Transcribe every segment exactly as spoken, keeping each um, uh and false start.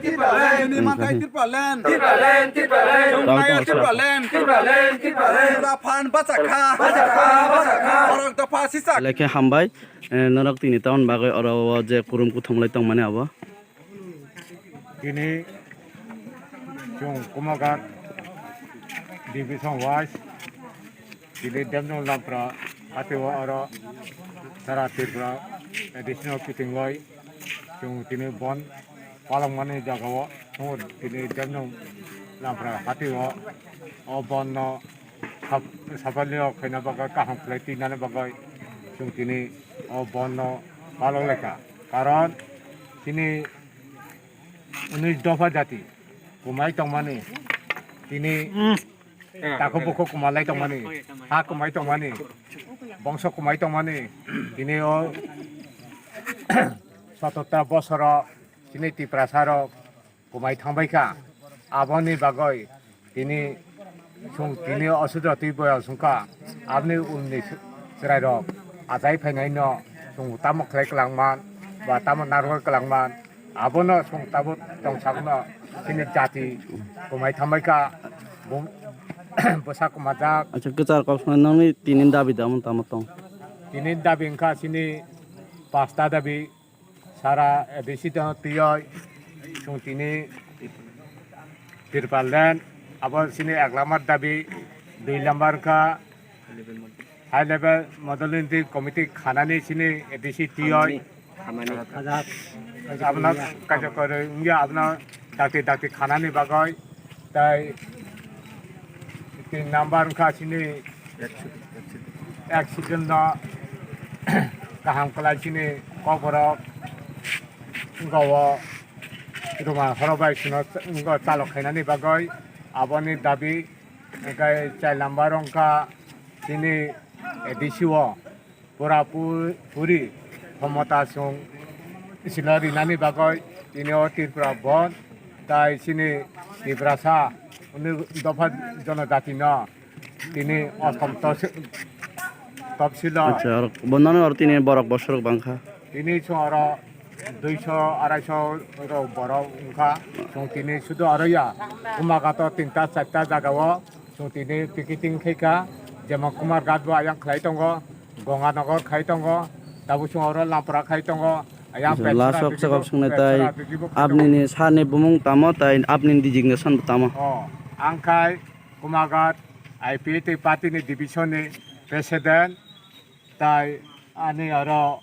Tipraland, Tipraland, Tipraland, Tipraland, Tipraland, Tipraland, Tipraland, Tipraland, Tipraland, Tipraland, Tipraland, Tipraland, Tipraland, Tipraland, Tipraland, Tipraland, Tipraland, Tipraland, Tipraland, Lekhe hambai, eh, norok tini tamoni bagwi oro o je kurum kuthumlai tongmani abo. Tini chwng Kumaghat Division wise tini Demjong Lampra hatio oro sara Tripura additional kitingoi chwng tini bon palangmani jagao chwng tini Demjong Lampra hatio o bonno sap-, sapalio khaina bagwi kaham khlai twinani bagwi chwng tini o bonno palok laikha. Karon tini unis dopha jati kumai tongmani, tini takhuk bukhuk kumalai tongmani, ha kumai tongmani, bongso kumai tongmani, tini o sototta bosoro tini Tiprasa rok kumai thangbai kha. Aboni bagwi tini chwng tini osudra twi boyal songkha. Aboni ulni chwrai rok achai phainai no chwng tamo khlai kwlangman ba tamo narwk kwlangman, abono chwng tabuk tong sakno chini jati kumai thangbai kha. Bum-, bwsa kumajak. Acha, kwchar kok swnai nangni tini dabi da omo tamo tong? Tini dabi wngkha chini pasta dabi. Sara A D C tong twiwi chwng tini Tipraland abo chini ek number dabi, dui number wngkha high level model unity committee khanani chini A D C twiwi. Abono kaisa kwrwi wngya abono dakti dakti khanani bagwi. Tai tin number wngkha chini accident no kaham kwlai chini kokborok wngkha o ruma horo bai chwngno wngkha chalok khainani bagwi aboni dabi. Hwnkhe char number wngkha chini A D C o. Pura pu-, puri khomota chwng silo rinani bagwi tini o Tripura Bond tai chini Tiprasa uni dopha jonojati no tini osom tos-, topsilo. Acha, oro bo nani oro tini borok bosorok bangkha. Tini chwng oro duiso, araisho rok borok wngkha. Chwng tini sudu aro ya Kumagato tinta charta jagao chwng tini picketing khaikha. Jemon Kumarghat bo ayang khlai tongo, Ganganagar khai tongo, tabuk chwng oro Lampra khai tongo. Ayang Acha, Petsora last o Digi sakao bo, swngna tai Petsora Digi bo khai tongo. Apnini sir ni bumung tamo tai apnini designation bo tamo? O, ang khai Kumaghat I P F T party ni division ni president tai ani oro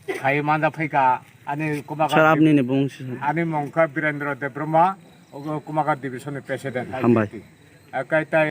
Khai manda phaikha ani Kumaghat. Sir, apni ni bung si? Ani mung kha Birendra Debbarma, ogo Kumaghat division ni president. Hambai. Akai tai